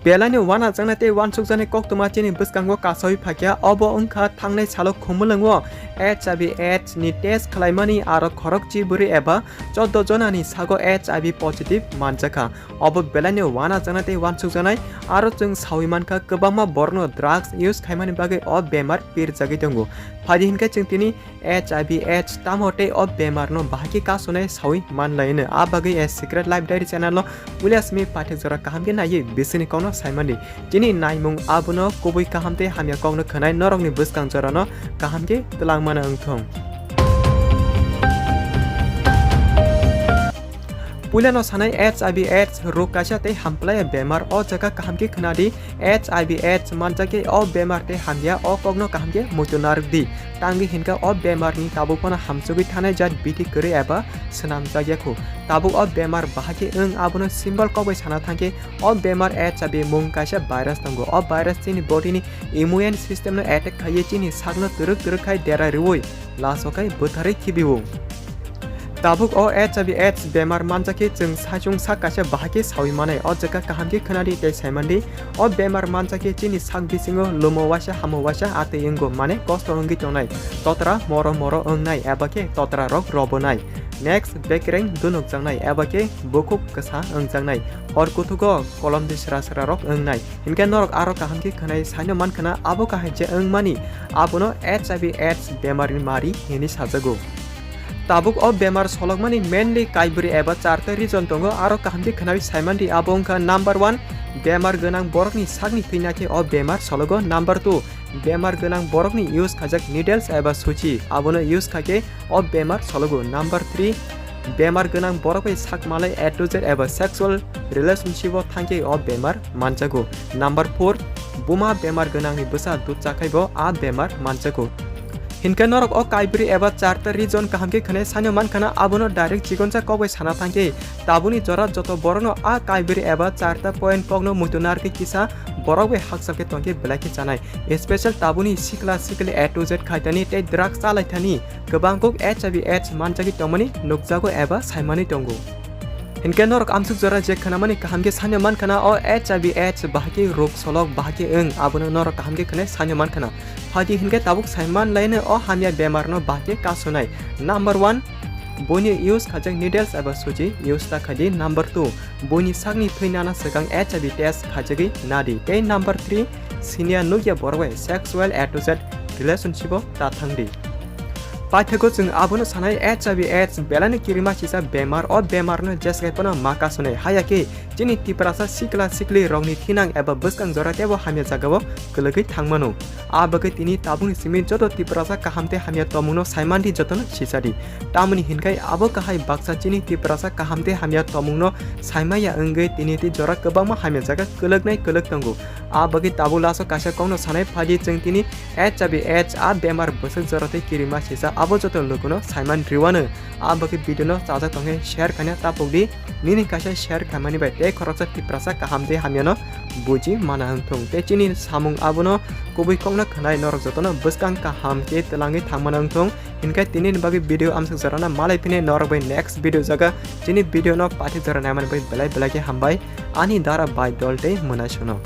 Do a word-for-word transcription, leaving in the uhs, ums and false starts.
Belai no uanajaknai tei uansukjaknai koktwma chini bwskango kasaui phaikha, obo wngkha thangnai salo Khumulwngo H I V AIDS ni test khlaimani aro khorokchi bwrwi eba chordo jonani sago H I V positive manjakha. Obo belai no uanajaknai tei uansukjaknai, aro chwng saui mankha kwbangma borokno drugs use khaimani bagwi o bemar pirjagwi tongo. Phaidi hinkhe chwng tini H I V AIDS tamo tei o bemar no bahai khe kasonai saui manlaino. A bagwi A Secret Life Diary channel no puila simi paithak jora kaham khe naiwi bisini kokno saimani. Chini naimung abono kubui kaham tei hamya kokno khwnai norokni bwskang jorano kaham khe twlangmano wngthung. Puilano sanai H I V AIDS rok kaisa tei hamplaya bemar, o jaga kaham khe khwnadi. H I V AIDS manjakhe o bemar tei hamya, o kokno kaham khe muitu narwkdi. Tangwi hinkhe o bemarni tabuk phano hamsugwi thanai jat bithi kwrwi eba swnamjakya khu. Tabuk o bemar bahai khe wng abono simple kok bai sana thangkhe o bemar H I V mung kaisa virus tongo. O virus chini body ni immune system no attack khaiwi chini sakno twrwk twrwk khai dera rwui laso khai bwtharwi khibio. Tabuk o H I V AIDS bemar manjakhe chwng saichung sak kaisa bahai khe saui manai. O jaga kaham khe khwnadi tei saimandi. O bemar manjakhe chini sak bisingo lumo waisa hamo waisa atwi wngo, mane kosto wngwi tongnai. Totra moro moro wngnai eba khe totra rok robonai. Next, bekereng dunukjaknai eba khe bukhuk kwsa wngjaknai. Hor kuthugo kolom di sra sra rok wngnai. Hinkhe norok aro kaham khe khwnai saino mankhana abo kahai je wngmani abono H I V AIDS bemarni mari hinwi sajago. Tabuk o bemar solokmani mainly kaibri eba charta reason tongo, aro kaham khe khwnai saimandi abo wngkha number one, bemar gwnang borokni sakni thwina khe o bemar sologo, number two, bemar gwnang borokni use khaijak needles eba suchi, abono use khaikhe o bemar sologo, number three, bemar gwnang borok bai sak malai A to Z eba sexual relationship o thangkhe o bemar manjago, number four, buma bemar gwnangni bwsa dud chakhaibo a bemar manjago. Hinkhe norok o kaibri eba charta reason kaham khe khwnai saino mankhana abono direct chikonsa kok bai sana thangkhe tabuni jora joto borokno a kaibri eba charta point kokno muitu narwkhe kisa borok bai hakchal khe tongkhe belai khe chanai. Special tabuni sikla sikli A to Z khaitani tei drugs chalaithani kwbang kuk H I V AIDS manjagwi tongmani nukjago eba saimani tongo. Hinkhe norok amsuk jora je khwnamani kaham khe saino mankhana o H I V AIDS bahai khe rok solok bahai khe wng abono norok kaham khe khwnai saino mankhana. Phaidi hinkhe tabuk saiman laino o hamya bemarno bahai khe kasonai. Number one, buini use khaijak needles eba suji use ta khaidi. Number two, buini sakni thwi nana swkang H I V test khaijagwi nadi. Tei number three, senior nukya borok bai sexual A to Z relationship o ta thangdi. Paithago chwng abono sanai H I V AIDS belai no kirima sisa bemar, o bemar no jeskai phano ma kasonai. Haya khe chini Tiprasa sikla sikli rokni thinang eba bwskang jora teibo hamya jagao kwlwgwi thangmano. A bagwi tini tabukni simi joto Tiprasa kaham tei hamya tongmungno saimandi jotono sisadi. Tamoni hinkhai abo kahai baksa chini Tiprasa kaham tei hamya tongmungno saimaya wngwi tini tei jora kwbangma hamya jaga kwlwknai kwlwk tongo. A bagwi tabuk laso kaisa kokno sanai phaidi chwng tini H I V AIDS a bemar bwswk jora tei kirima sisa abo joto lukuno saiman riwano. A bagwi video no chajak tongkhe share khaina tapukdi. Nini kaisa share khaimani bai tei khoroksa Tiprasa kaham tei hamyano buji mana wngthung tei chini samung abono kubui kokno khwnai norok jotono bwskang kaham khe twlangwi thangmana wngthung. Hinkhe tinini bagwi video amsuk jorano malai phini norok bai next video jaga chini video no paithak jora naimani bai belai belai khe hambai ani dara bai dol tei mwnaisuno.